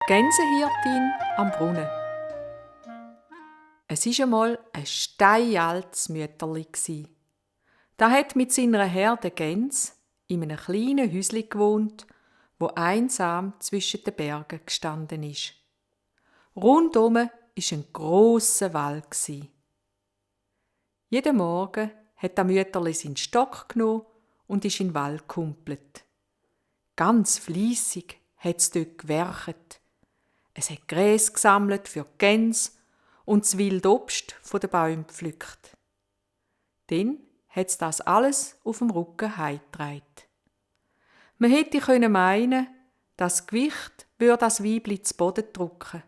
Gänsehirtin am Brunnen. Es war einmal ein steinaltes Mütterli. Das hat mit seiner Herde Gänse in einem kleinen Häuschen gewohnt, wo einsam zwischen den Bergen gestanden ist. Rundum war ein grosser Wald. Jeden Morgen hat das Mütterli seinen Stock genommen und ist in den Wald gekumpelt. Ganz fleissig hat es dort gewerkt. Es hat Gräs gesammelt für die Gänse und das wilde Obst von den Bäumen gepflückt. Dann hat es das alles auf dem Rücken heimgetragen. Man hätte meinen, das Gewicht würde das Weibli zu Boden drücken.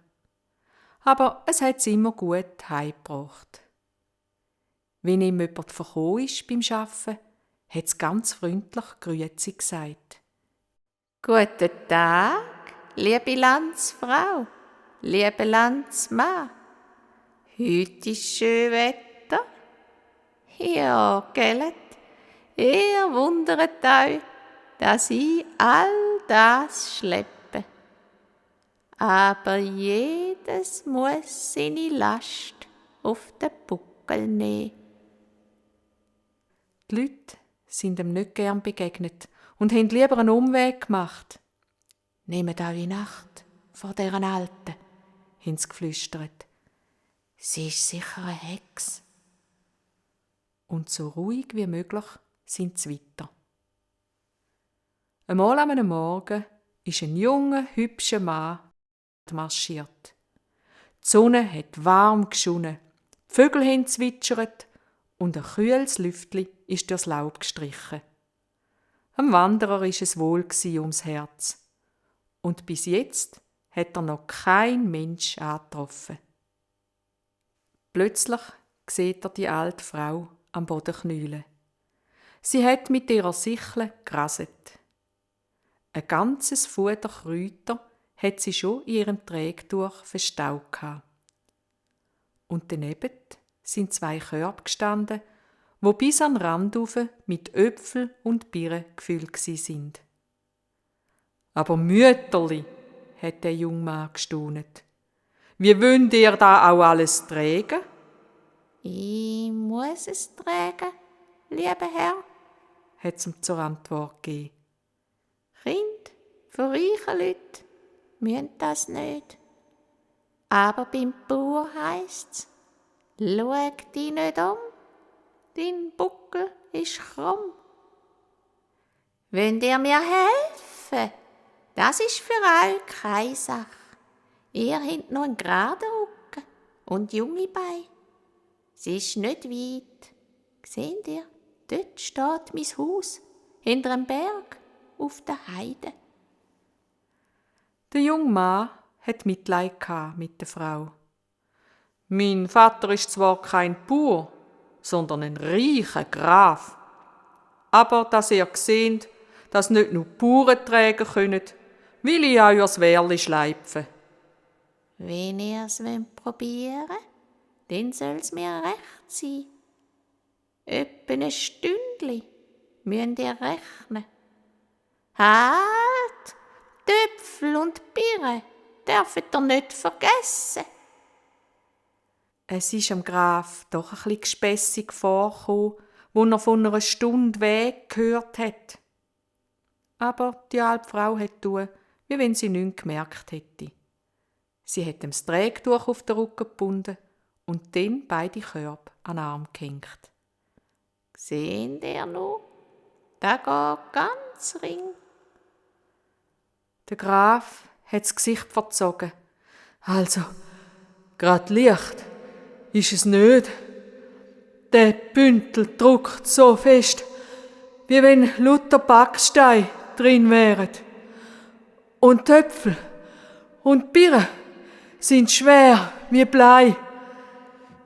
Aber es hat es immer gut heimgebracht. Wenn ihm jemand verkommen ist beim Arbeiten, hat es ganz freundlich Grüezi gesagt. Guten Tag, liebe Landsfrau, liebe Landsmann. Heute ist schön Wetter. Ja, gellet, ihr wundert euch, dass ich all das schleppe. Aber jedes muss seine Last auf den Buckel nehmen. Die Leute sind ihm nicht gern begegnet und haben lieber einen Umweg gemacht. «Nehmt eure Nacht vor deren Alten», haben sie geflüstert. «Sie ist sicher eine Hex.» Und so ruhig wie möglich sind sie weiter. Einmal an einem Morgen ist ein junger, hübscher Mann marschiert. Die Sonne hat warm geschonnen, die Vögel haben zwitschert und ein kühles Lüftli ist durchs Laub gestrichen. Am Wanderer ist es wohl ums Herz. Und bis jetzt hat er noch kein Mensch angetroffen. Plötzlich sieht er die alte Frau am Boden knäulen. Sie hat mit ihrer Sichel geraset. Ein ganzes Fuder Kräuter hat sie schon in ihrem Trägtuch verstaut gehabt. Und daneben sind 2 Körbe gestanden, wo bis an den Rand rauf mit Äpfel und Birnen gefüllt sind. «Aber Mütterli», hat der junge Mann gestaunet, «wie wollt ihr da auch alles tragen?» Ich muss es tragen, lieber Herr, hat es ihm zur Antwort gegeben. Kind von reichen Leuten müssen das nicht. Aber beim Bauer heisst's, schau dich nicht um, dein Buckel ist krumm. Wollt ihr mir helfen? Das ist für euch keine Sache. Ihr habt noch einen geraden Rücken und junge Beine. Es ist nicht weit. Seht ihr, dort steht mein Haus, hinter einem Berg, auf der Heide. Der junge Mann hat Mitleid mit der Frau. «Mein Vater ist zwar kein Bauer, sondern ein reicher Graf. Aber dass ihr seht, dass nicht nur Bauern tragen können, will ich euch das Wehrli schleifen.» Wenn ihr's probieren wollt, dann soll's mir recht sein. Etwa ein Stündli müsst ihr rechnen. Halt! Die Äpfel und Birnen dürft ihr nicht vergessen. Es ist dem Graf doch ein bisschen gespässig vorgekommen, wo er von einer Stunde Weg gehört hat. Aber die alte Frau hat getan, wie wenn sie nichts gemerkt hätte. Sie hat ihm das Trägtuch auf den Rücken gebunden und dann beide Körbe an den Arm gehängt. Seht ihr noch? Da geht ganz ring. Der Graf hat das Gesicht verzogen. «Also, grad Licht ist es nicht. Der Bündel drückt so fest, wie wenn lauter Backsteine drin wären. Und die Äpfel und die Birnen sind schwer wie Blei.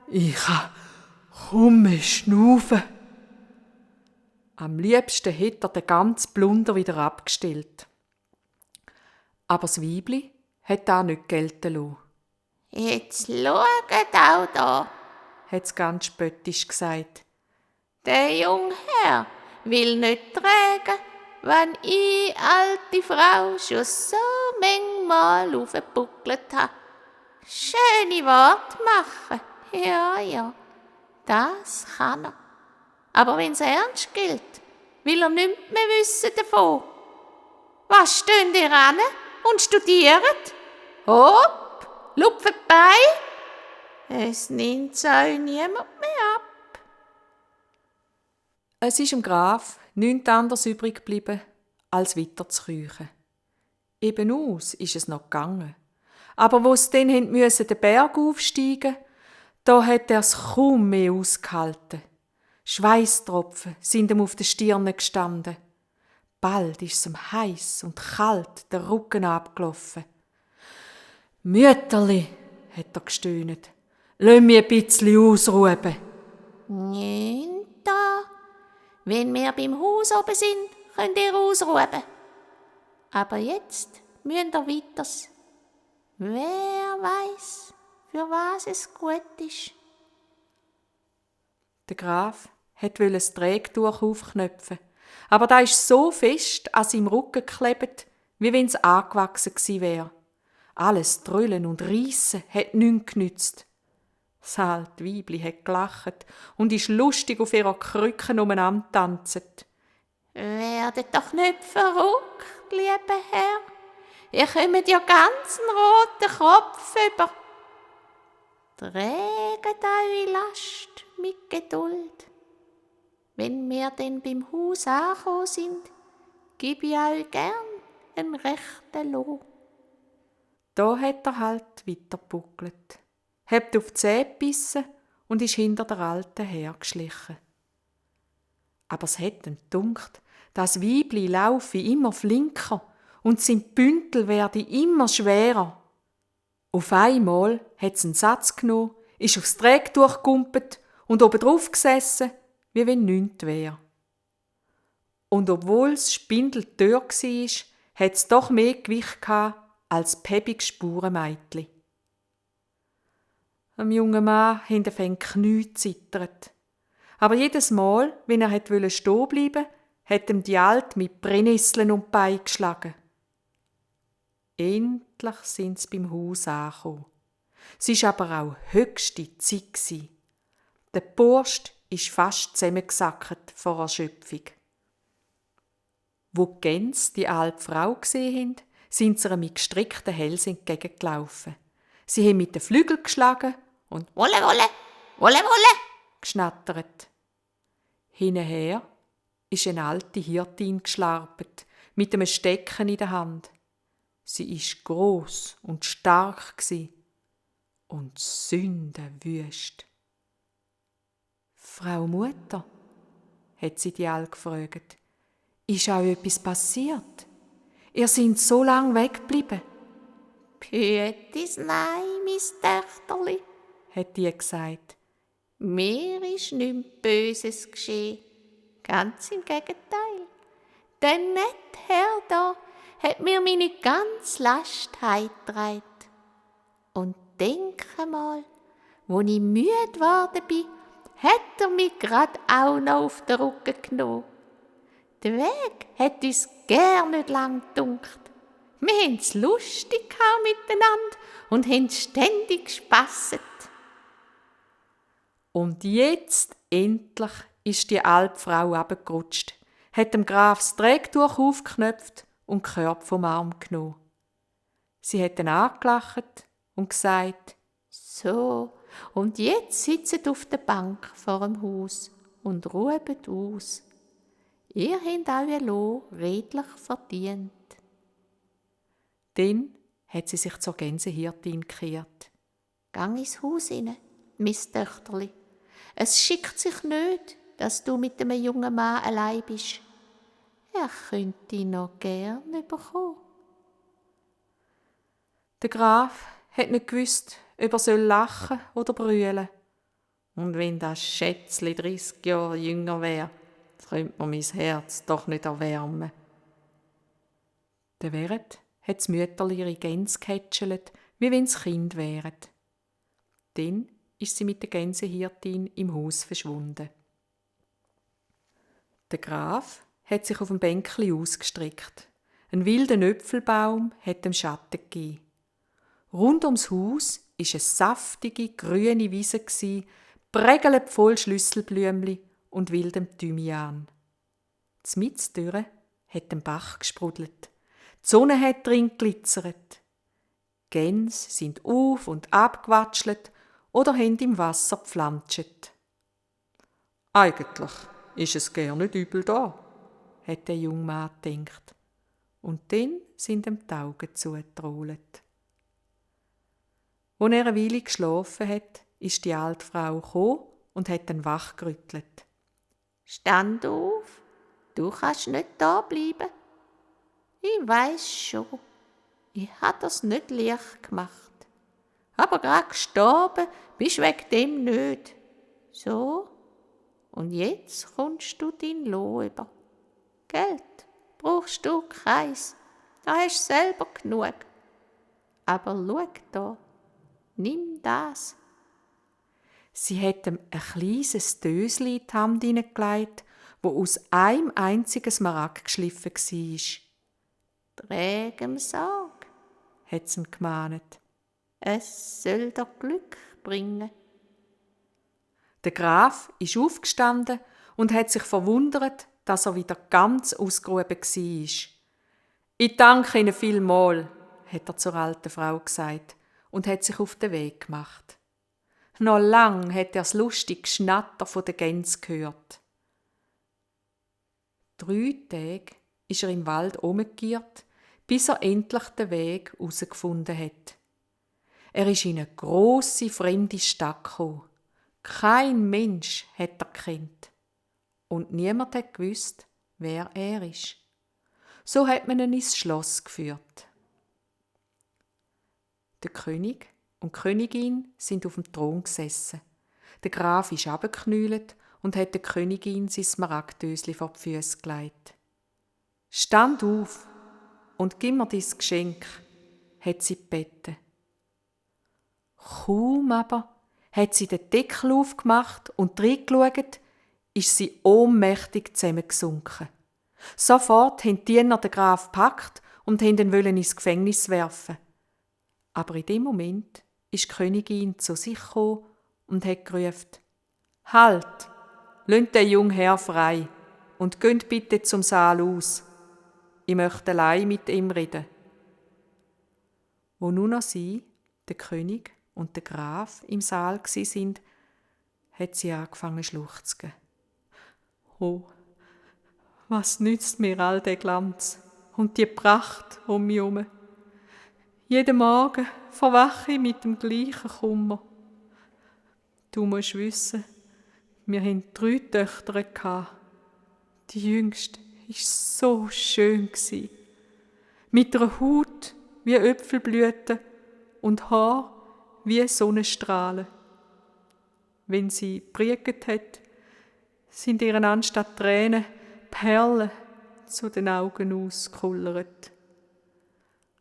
Ich kann kaum mehr schnaufen.» Am liebsten hätte er den ganzen Plunder wieder abgestellt. Aber das Weibli hat das nicht gelten lassen. Jetzt schaut auch da, hat es ganz spöttisch gesagt. der junge Herr will nicht tragen, wenn ich, alte Frau, schon so manchmal aufgebuckelt habe. Schöne Worte machen, ja, das kann er. Aber wenn's ernst gilt, will er nichts mehr wissen davon. Was stehen ihr an und studiert? Hopp, lupfen bei. Es nimmt euch niemand mehr ab. Es ist dem Graf nichts anderes übrig geblieben, als weiter zu kriechen. Eben aus ist es noch gegangen. Aber wo sie dann den Berg aufsteigen mussten, da hat er es kaum mehr ausgehalten. Schweißtropfen sind ihm auf den Stirnen gestanden. Bald ist es ihm heiß und kalt der Rücken abgelaufen. «Mütterli», hat er gestöhnt, «lass mich ein bisschen ausruhen.» Nicht da. Wenn wir beim Haus oben sind, könnt ihr ausruhen. Aber jetzt müsst ihr weiters. Wer weiß, für was es gut ist. Der Graf wollte das Trägtuch aufknöpfen, aber da ist so fest an seinem Rücken geklebt, wie wenn es angewachsen gewesen wäre. Alles Drüllen und Reissen hat nichts genützt. Das alte Weibli hat gelacht und ist lustig auf ihrer Krücke umeinander tanzet. Werdet doch nicht verrückt, lieber Herr. Ihr kommt ja ganz einen roten Kopf über. Träget eure Last mit Geduld. Wenn wir dann beim Haus angekommen sind, gebe ich euch gern einen rechten Lohn. Da hat er halt weitergebuckelt, hat auf die Zähne gebissen und ist hinter der Alten hergeschlichen. Aber es hat ihm gedunkt, das Weibli laufe immer flinker und sein Bündel werde immer schwerer. Auf einmal hat es einen Satz genommen, ist aufs Trägtuch gegumpelt und oben drauf gesessen, wie wenn nichts wäre. Und obwohl es spindeltür war, hat es doch mehr Gewicht gehabt als päbiges Spurenmeitli. Am jungen Mann haben die Knie gezittert. Aber jedes Mal, wenn er stehen bleiben wollte, hat ihm die Alte mit Brennnesseln um die Beine geschlagen. Endlich sind sie beim Haus angekommen. Es war aber auch höchste Zeit. Der Burst ist fast zusammengesackt vor Erschöpfung. Wo die Gänse die alte Frau gesehen haben, sind sie ihr mit gestreckten Hälsen entgegengelaufen. Sie haben mit den Flügeln geschlagen und Wolle, Wolle, Wolle, Wolle geschnattert. Hinterher ist eine alte Hirtin geschlarpet, mit einem Stecken in der Hand. Sie ist gross und stark und sündenwüst. «Frau Mutter», hat sie die Alte gefragt, «ist auch etwas passiert? Ihr seid so lang weggeblieben?» «Püetis nein, mein Töchterli», hat die gesagt. «Mir ist nichts Böses geschehen. Ganz im Gegenteil. Der nette Herr da hat mir meine ganze Last heimgetragen. Und denke mal, wo ich müde geworden bin, hat er mich grad auch noch auf den Rücken genommen. Der Weg hat uns gar nicht lang gedunkt. Wir haben es lustig miteinander und haben ständig gespasset. Und jetzt endlich ist die alte Frau abgerutscht, hat dem Graf das Trägtuch aufgeknöpft und die Körbchen vom Arm genommen. Sie hat ihn angelacht und gesagt, «So, und jetzt sitzt auf der Bank vor dem Haus und ruhet aus. Ihr habt euer Lohn redlich verdient.» Dann hat sie sich zur Gänsehirtin gekehrt. «Gang ins Haus rein, mein Töchterli. Es schickt sich nicht, dass du mit einem jungen Mann allein bist. Er könnte dich noch gern bekommen.» Der Graf hat nicht gewusst, ob er lachen oder brüllen soll. Und wenn das Schätzli 30 Jahre jünger wäre, könnte mir mein Herz doch nicht erwärmen. Während hat das Mütterli ihre Gänse gehätschelt, wie wenn es Kind wären. Dann ist sie mit der Gänsehirtin im Haus verschwunden. Der Graf hat sich auf dem Bänkli ausgestreckt. Ein wilder Äpfelbaum hat ihm Schatten gegeben. Rund ums Haus war eine saftige, grüne Wiese, prägelnd voll Schlüsselblümli und wildem Thymian. Zmitzdüre hat ein Bach gesprudelt. Die Sonne hat drin glitzert. Die Gänse sind auf und ab gewatschelt oder haben im Wasser gepflanzt. Eigentlich ist es gar nicht übel da, hat der junge Mann gedacht. Und dann sind ihm die Augen zugetrollt. Als er eine Weile geschlafen hat, ist die alte Frau gekommen und hat ihn wachgerüttelt. Stand auf, du kannst nicht da bleiben. Ich weiss schon, ich hab das nicht leicht gemacht. Aber grad gestorben bist wegen dem nicht. So, und jetzt kommst du dein Lohn über. Geld brauchst du keins, da hast du selber genug. Aber schau da, nimm das. Sie hat ihm ein kleines Dösli in die Hand hineingelegt, wo aus einem einzigen Smaragd geschliffen war. Träg im Sarg, Hat sie ihm gemahnt. es soll dir Glück bringen. Der Graf ist aufgestanden und hat sich verwundert, dass er wieder ganz ausgeruht war. Ich danke Ihnen vielmal, hat er zur alten Frau gesagt und hat sich auf den Weg gemacht. Noch lang hat er das lustige Geschnatter von den Gänsen gehört. 3 Tage ist er im Wald umgekehrt, bis er endlich den Weg herausgefunden hat. Er ist in eine grosse, fremde Stadt gekommen. Kein Mensch hat er gekannt. Und niemand hat gewusst, wer er ist. So hat man ihn ins Schloss geführt. Der König und die Königin sind auf dem Thron gesessen. Der Graf ist runtergeknüllt und hat der Königin sein Smaragdösli vor die Füße gelegt. «Stand auf und gib mir dein Geschenk», hat sie gebeten. Kaum aber hat sie den Deckel aufgemacht und reingeschaut, ist sie ohnmächtig zusammengesunken. Sofort haben die Diener den Graf gepackt und wollten ihn ins Gefängnis werfen. Aber in dem Moment ist die Königin zu sich gekommen und hat gerufen: «Halt! Lasst den jungen Herr frei und geht bitte zum Saal aus. Ich möchte allein mit ihm reden.» Wo nun noch sie, der König und der Graf im Saal sind, hat sie angefangen zu schluchzen. «Oh, was nützt mir all der Glanz und die Pracht um mich herum? Jeden Morgen verwache ich mit dem gleichen Kummer. Du musst wissen, wir hatten 3 Töchter. Die jüngste war so schön. Mit einer Haut wie Äpfelblüten und Haar wie Sonnenstrahlen. Wenn sie gepriegt hat, sind ihr anstatt Tränen Perlen zu den Augen ausgekullert.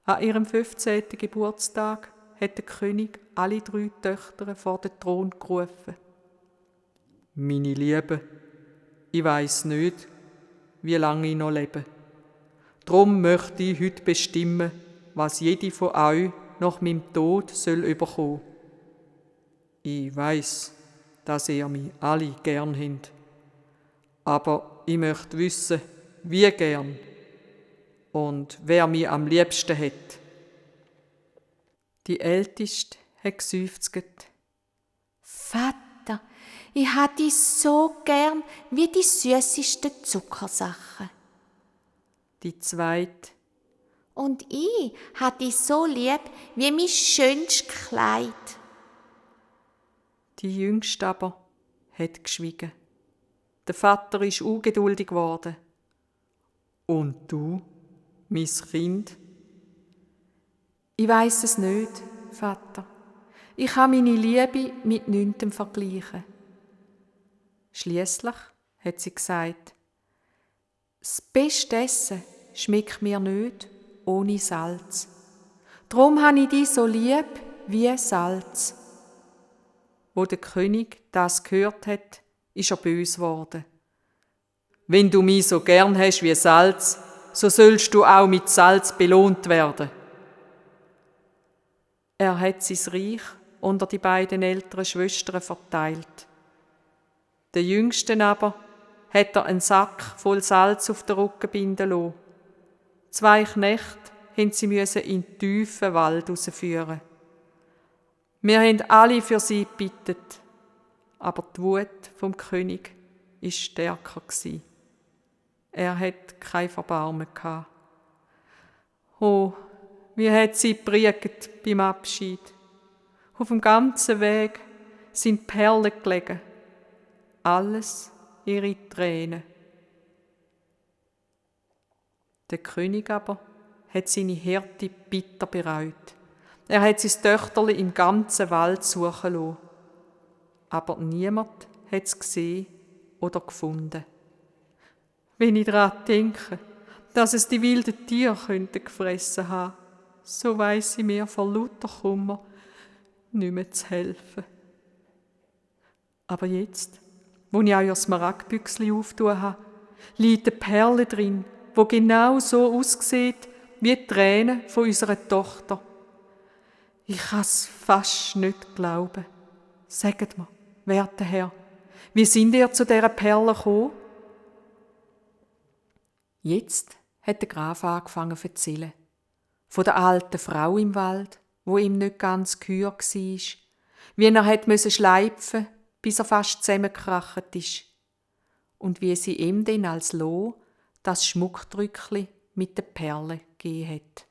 An ihrem 15. Geburtstag hat der König alle 3 Töchter vor den Thron gerufen. «Meine Liebe, ich weiss nicht, wie lange ich noch lebe. Drum möchte ich heute bestimmen, was jede von euch nach meinem Tod soll überkommen. Ich weiss, dass ihr mich alle gern habt. Aber ich möchte wissen, wie gern und wer mich am liebsten hat.» Die Älteste hat geseufzt. Vater, ich hab dich so gern wie die süßesten Zuckersachen. Die Zweite: Und ich hab dich so lieb wie mein schönstes Kleid. Die Jüngste aber hat geschwiegen. Der Vater ist ungeduldig geworden. «Und du, mein Kind?» «Ich weiss es nicht, Vater. Ich kann meine Liebe mit nichtem vergleichen.» Schliesslich hat sie gesagt: «Das beste Essen schmeckt mir nicht ohne Salz. Drum habe ich dich so lieb wie Salz.» Wo der König das gehört hat, ist er böse geworden. Wenn du mich so gern hast wie Salz, so sollst du auch mit Salz belohnt werden. Er hat sein Reich unter die beiden älteren Schwestern verteilt. Der Jüngsten aber hat er einen Sack voll Salz auf den Rücken binden lassen. 2 Knechte mussten sie in den tiefen Wald rausführen. Wir haben alle für sie gebittet, aber die Wut vom König war stärker. Er hat kein Verbarmen gehabt. Oh, wie hat sie gepriegt beim Abschied. Auf dem ganzen Weg sind Perlen gelegen. Alles ihre Tränen. Der König aber hat seine Härte bitter bereut. Er hat sein Töchterli im ganzen Wald suchen lassen. Aber niemand hat es gesehen oder gefunden. Wenn ich daran denke, dass es die wilden Tiere gefressen haben könnten, so weiss ich mir vor lauter Kummer nicht mehr zu helfen. Aber jetzt, wo ich euer Smaragdbüchsli aufgetan habe, liegt eine Perle drin, die genau so aussieht wie die Tränen von unserer Tochter. Ich kann es fast nicht glauben. Sagt mir, werter Herr, wie sind ihr zu dieser Perle gekommen? Jetzt hat der Graf angefangen zu erzählen. Von der alten Frau im Wald, wo ihm nicht ganz gehör war, wie er hat schleifen, bis er fast zusammengekracht ist. Und wie sie ihm dann als Lohn das Schmuckdrückli mit den Perlen gegeben hat.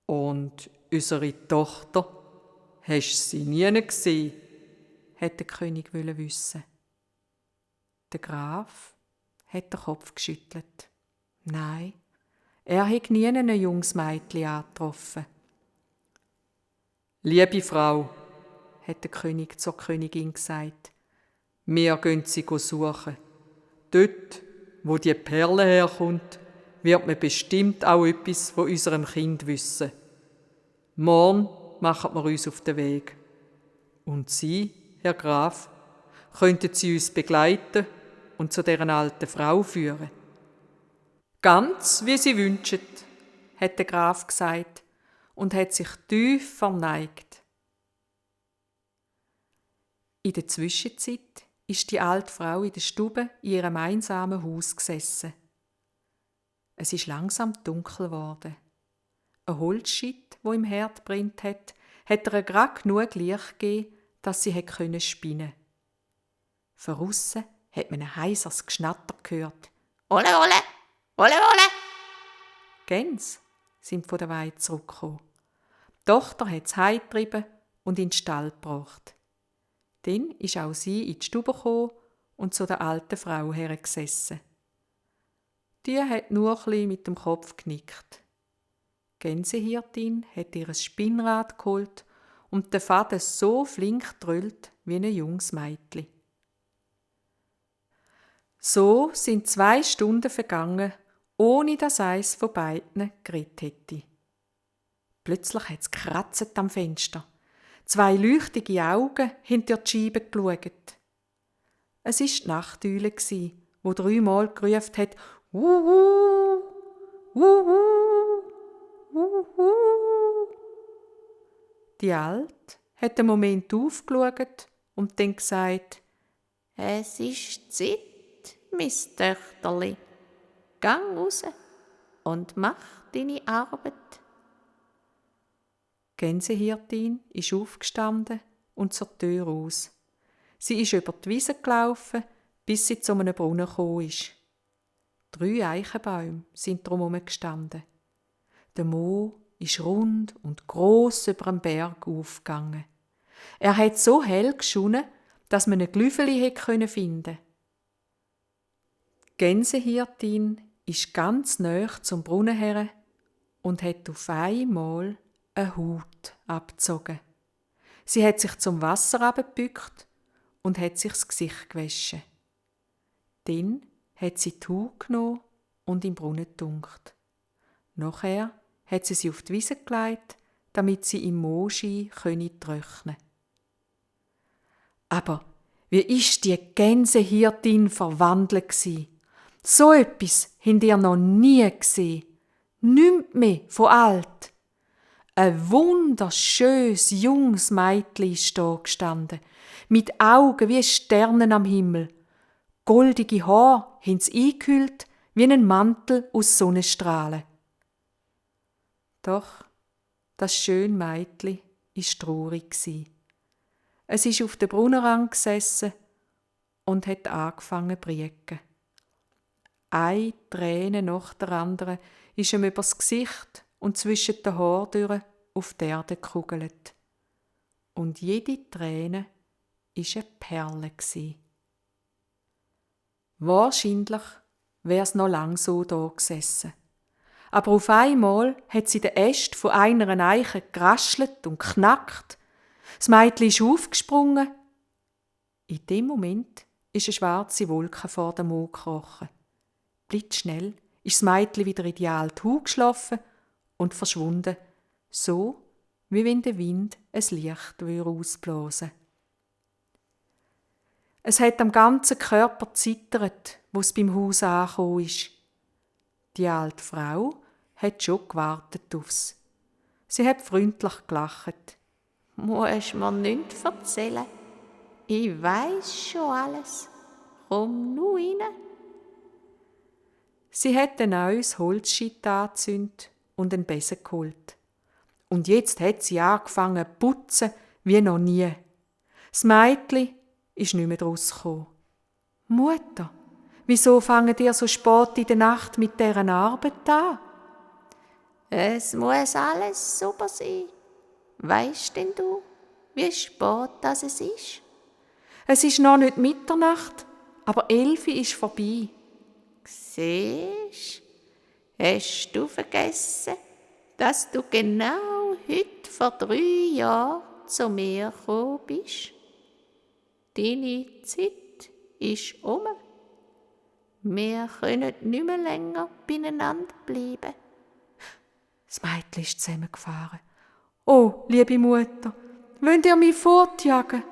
Und unsere Tochter, hast du sie nie gesehen? Hat der König wissen. Der Graf hat den Kopf geschüttelt. Nein, er hat nie ein junges Mädchen angetroffen. Liebe Frau, hat der König zur Königin gesagt, wir gehen sie suchen. Dort, wo die Perle herkommt, wird man bestimmt auch etwas von unserem Kind wissen. Morgen machen wir uns auf den Weg. Und Sie, Herr Graf, könnten Sie uns begleiten und zu dieser alten Frau führen? Ganz wie Sie wünschen, hat der Graf gesagt und hat sich tief verneigt. In der Zwischenzeit ist die alte Frau in der Stube in ihrem einsamen Haus gesessen. Es ist langsam dunkel geworden. Ein Holzscheit, wo im Herd brennt hat ihr gerade genug Licht gegeben, dass sie spinnen konnte. Von aussen hat man ein heiseres Geschnatter gehört. Ole, ole, ole, ole. Gänse sind von der Weide zurückgekommen. Die Tochter hat es heimgetrieben und in den Stall gebracht. Dann ist auch sie in die Stube gekommen und zu der alten Frau hergesessen. Die hat nur ein bisschen mit dem Kopf genickt. Die Gänsehirtin hat ihr Spinnrad geholt und den Faden so flink drüllt wie ein junges Mädchen. So sind 2 Stunden vergangen, ohne dass eins von beiden geredet hätte. Plötzlich hat es gekratzt am Fenster. 2 leuchtige Augen haben durch die Scheibe geschaut. Es war die Nachteule, die 3-mal gerufen hat, «Wuhu! Wuhu! Wuhu!» Die Alte hat einen Moment aufgeschaut und dann gesagt, Es ist Zeit, mein Töchterli. Gang raus und mach deine Arbeit. Die Gänsehirtin ist aufgestanden und zur Tür raus. Sie ist über die Wiese gelaufen, bis sie zu einem Brunnen gekommen ist. 3 Eichenbäume sind drumherum gestanden. Der Mo ist rund und gross über den Berg aufgegangen. Er hat so hell geschonen, dass man ein Glüfeli finden konnte. Die Gänsehirtin ist ganz nahe zum Brunnen her und hat auf einmal eine Haut abgezogen. Sie hat sich zum Wasser herabgebückt und hat sich das Gesicht gewaschen. Dann hat sie die Haut genommen und im Brunnen getunkt. Nachher hat sie auf die Wiese gelegt, damit sie im Mondschein trocknen könne. Aber Wie ist die Gänsehirtin verwandelt gsi? So etwas habt ihr noch nie gesehen. Nimmt mehr von alt. Ein wunderschönes, junges Meitli ist da gestanden, mit Augen wie Sternen am Himmel. Goldige Haare haben sie eingehüllt wie einen Mantel aus Sonnenstrahlen. Doch das schöne Meitli war traurig. Es ist auf dem Brunnenrand gesessen und hat angefangen zu brieken. Eine Träne nach der anderen ist ihm übers Gesicht und zwischen den Haaren auf die Erde gekugelt. Und jede Träne war eine Perle. Wahrscheinlich wäre es noch lang so da gesessen. Aber auf einmal hat sie den Äst von einer Eiche geraschelt und knackt. Das Mädchen ist aufgesprungen. In dem Moment ist eine schwarze Wolke vor dem Mond gekrochen. Blitzschnell ist das Mädchen wieder in die alte Hu geschlafen und verschwunden, so wie wenn der Wind ein Licht ausblasen würde. Es hat am ganzen Körper gezittert, wo es beim Haus angekommen ist. Die alte Frau hat schon gewartet aufs. Sie hat freundlich gelacht. Musst mir nichts erzählen. Ich weiss schon alles. Komm nur rein. Sie hat ein neues Holzscheit angezündet und einen Besen geholt. Und jetzt hat sie angefangen zu putzen wie noch nie. Das Mädchen ist nicht mehr draus gekommen. Mutter, wieso fangt ihr so spät in der Nacht mit dieser Arbeit an? Es muss alles super sein. Weisst denn du, wie spät das es ist? Es ist noch nicht Mitternacht, aber 11 Uhr ist vorbei. Siehst, hast du vergessen, dass du genau heute vor 3 Jahren zu mir gekommen bist? Deine Zeit ist um. Wir können nicht mehr länger beieinander bleiben. Das Mädchen ist zusammengefahren. Oh, liebe Mutter, wollt ihr mich fortjagen?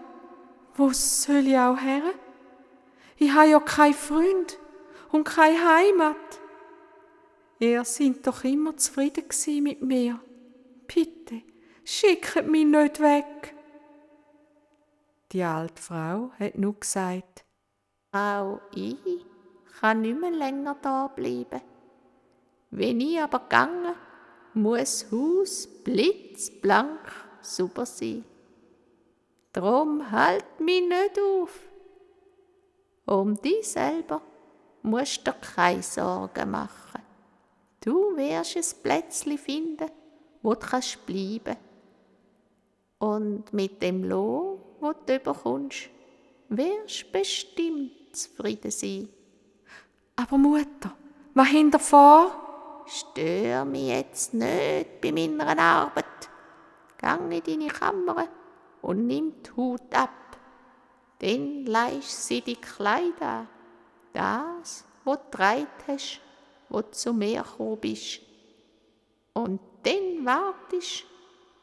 Wo soll ich auch her? Ich habe ja keinen Freund und keine Heimat. Ihr seid doch immer zufrieden mit mir. Bitte, schickt mich nicht weg. Die alte Frau hat nur gesagt, auch ich kann nicht mehr länger da bleiben. Wenn ich aber gegangen, muss das Haus blitzblank sauber sein. Drum halt mich nicht auf. Um dich selber musst du dir keine Sorgen machen. Du wirst ein Plätzchen finden, wo du bleiben kannst. Und mit dem Lohn, wo du bekommst, wirst du bestimmt zufrieden sein. aber Mutter, was habt ihr vor? Stör mich jetzt nicht bei meiner Arbeit. Gang in deine Kammer und nimm die Haut ab. Dann leihst sie die Kleider an. Das, was du getragen hast, wo du zu mir gekommen bist. Und dann wartest,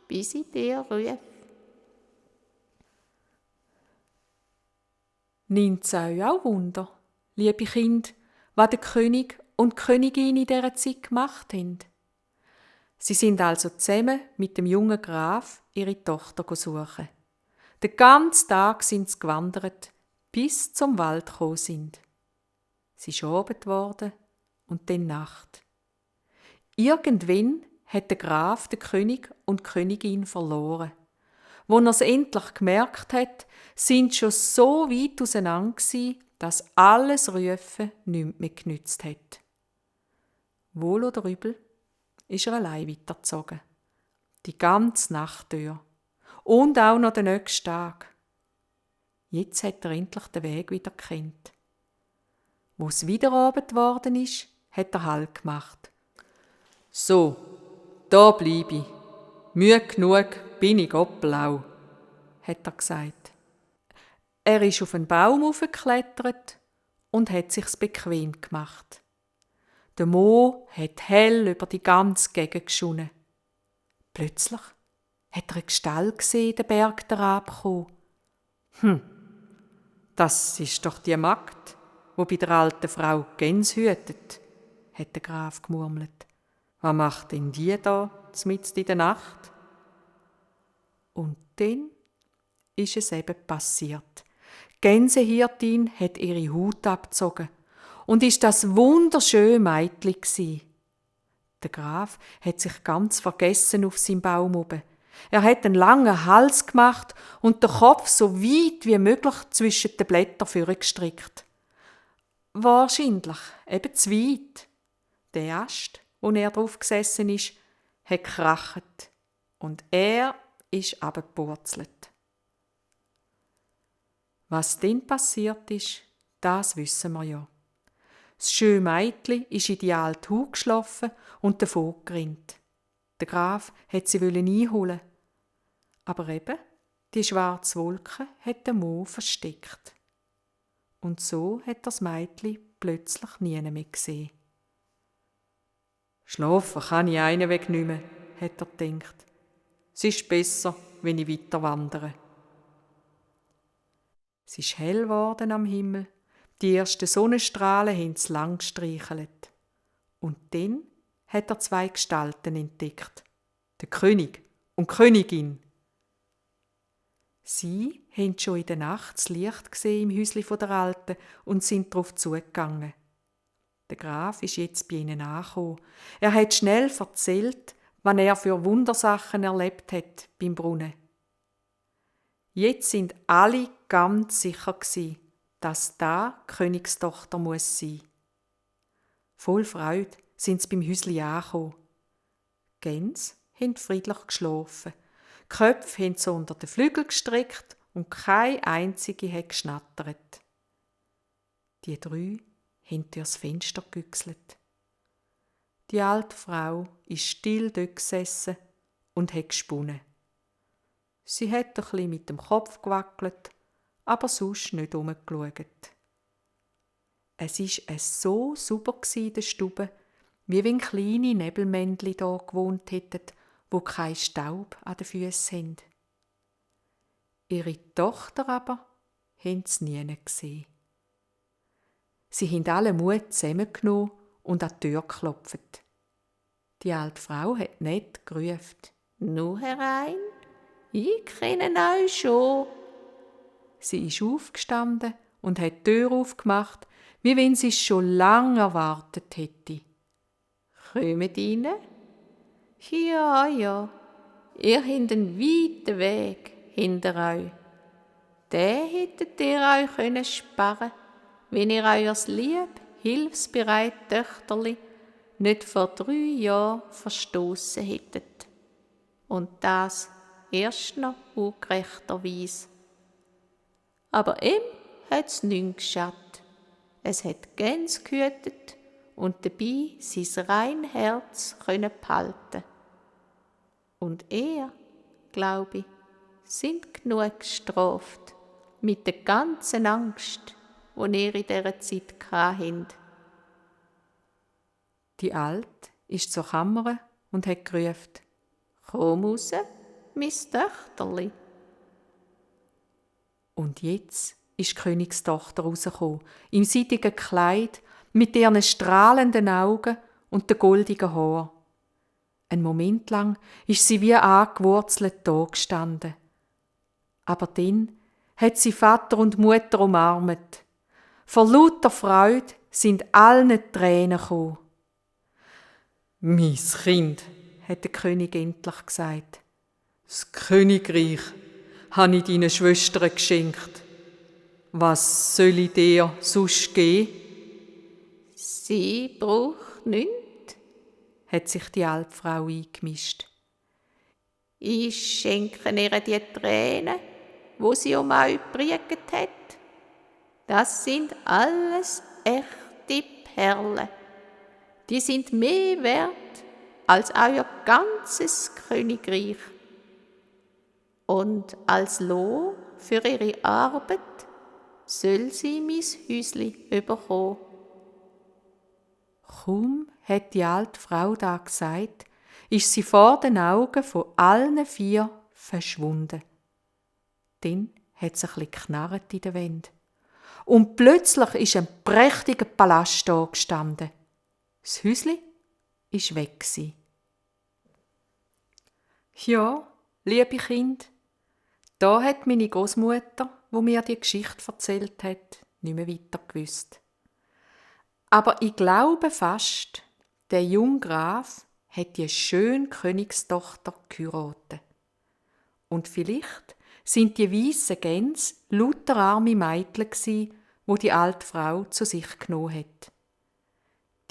bis ich dir rufe. Nimmt es euch auch Wunder, liebe Kinder, was der König und die Königin in dieser Zeit gemacht haben? Sie sind also zusammen mit dem jungen Graf ihre Tochter suchen. Den ganzen Tag sind sie gewandert, bis zum Wald gekommen sind. Es ist Abend geworden und dann Nacht. Irgendwann hat der Graf den König und die Königin verloren. Als er es endlich gemerkt hat, sind sie schon so weit auseinander gewesen, dass alles Rufen nichts mehr genützt hat. Wohl oder übel ist er allein weitergezogen. Die ganze Nacht durch. Und auch noch den nächsten Tag. Jetzt hat er endlich den Weg wieder gekannt. Wo es wieder Abend geworden ist, hat er Halt gemacht. So, da bleibe ich. Mühe genug bin ich opplau, hat er gesagt. Er ist auf einen Baum aufgeklettert und hat sich's bequem gemacht. Der Mond hat hell über die ganze Gegend geschonnen. Plötzlich hat er eine Gestalt gesehen, den Berg herabkommen. Das ist doch die Magd, wo bei der alten Frau Gänse hütet, hat der Graf gemurmelt. Was macht denn die da, mitten in der Nacht? Und dann ist es eben passiert. Die Gänsehirtin hat ihre Haut abgezogen und ist das wunderschöne Mädchen gsi. Der Graf hat sich ganz vergessen auf seinem Baum oben. Er hat einen langen Hals gemacht und den Kopf so weit wie möglich zwischen den Blättern vorgestrickt. Wahrscheinlich eben zu weit. Der Ast, wo er drauf gesessen ist, hat gekracht und er ist abgepurzelt. Was dann passiert ist, das wissen wir ja. Das schöne Mädchen ist in die alte Hu geschlafen und davon gerannt. Der Graf hat sie einholen. Aber eben, die schwarze Wolke hat den Mo versteckt. Und so hat das Mädchen plötzlich nie mehr gesehen. Schlafen kann ich einen Weg nicht mehr, hat er gedacht. Es ist besser, wenn ich weiter wandere. Es ist hell geworden am Himmel. Die ersten Sonnenstrahlen haben es lang gestreichelt. Und dann hat er 2 Gestalten entdeckt. Der König und die Königin. Sie haben schon in der Nacht das Licht gesehen im Häusli der Alten und sind darauf zugegangen. Der Graf ist jetzt bei ihnen angekommen. Er hat schnell erzählt, was er für Wundersachen erlebt hat beim Brunnen. Jetzt sind alle ganz sicher gewesen, dass da die Königstochter muss sein. Voll Freude sind sie beim Häusli angekommen. Die Gänse haben friedlich geschlafen. Die Köpfe haben sie unter den Flügel gestreckt und keine einzige hat geschnattert. Die 3 haben durchs Fenster gegüchselt. Die alte Frau ist still dort gesessen und hat gesponnen. Sie hat ein bisschen mit dem Kopf gewackelt, aber sonst nicht herumgeschaut. Es war so sauber in der Stube, wie wenn kleine Nebelmännchen hier gewohnt hätten, wo kein Staub an den Füßen haben. Ihre Tochter aber haben sie nie gesehen. Sie haben alle Mut zusammengenommen und an die Tür geklopft. Die alte Frau hat nett gerufen. »Nu herein, ich kenne euch schon.« Sie ist aufgestanden und hat die Tür aufgemacht, wie wenn sie es schon lange erwartet hätte. »Kommt rein?« »Ja, ja, ihr habt einen weiten Weg hinter euch. Den hättet ihr euch sparen können, wenn ihr euer lieb, hilfsbereit Töchterli nicht vor 3 Jahren verstoßen hättet. Und das erst noch ungerechterweise. Aber ihm hat es nichts geschadet. Es hat Gänse gehütet und dabei sein rein Herz behalten. Und er, glaube ich, sind genug gestraft mit der ganzen Angst, die ihr in dieser Zeit hattet. Die Alte ist zur Kammer und hat gerufen: »Komm raus, mein Töchterli.« Und jetzt ist die Königstochter rausgekommen, im seidigen Kleid, mit ihren strahlenden Augen und den goldigen Haaren. Einen Moment lang ist sie wie angewurzelt da gestanden. Aber dann hat sie Vater und Mutter umarmt. Vor lauter Freude sind allen Tränen gekommen. «Mein Kind«, hat der König endlich gesagt, «das Königreich habe ich deinen Schwestern geschenkt. Was soll ich dir sonst geben?» «Sie braucht nichts«, hat sich die alte Frau eingemischt. «Ich schenke ihr die Tränen, wo sie um euch gepriegt hat. Das sind alles echte Perlen. Die sind mehr wert als euer ganzes Königreich. Und als Lohn für ihre Arbeit soll sie mein Häusli bekommen.» Kaum hat die alte Frau da gesagt, ist sie vor den Augen von allen 4 verschwunden. Dann hat es ein bisschen geknarrt in der Wand und plötzlich ist ein prächtiger Palast da gestanden. Das Häusli ist weg gsi. Ja, liebe Kind, da hat meine Großmutter, wo mir die Geschichte erzählt hat, nicht mehr weiter gewusst. Aber ich glaube fast, der junge Graf hat die schöne Königstochter geheiratet. Und vielleicht sind die weißen Gänse lauter arme Mädchen gsi, wo die alte Frau zu sich genommen hat.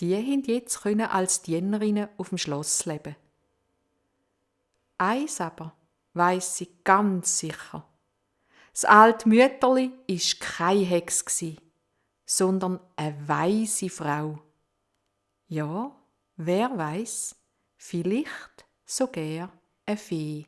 Die haben jetzt als Dienerinnen auf dem Schloss leben. Eins aber weiss sie ganz sicher. Das alte Mütterli war keine Hex, sondern eine weise Frau. Ja, wer weiss, vielleicht sogar eine Fee.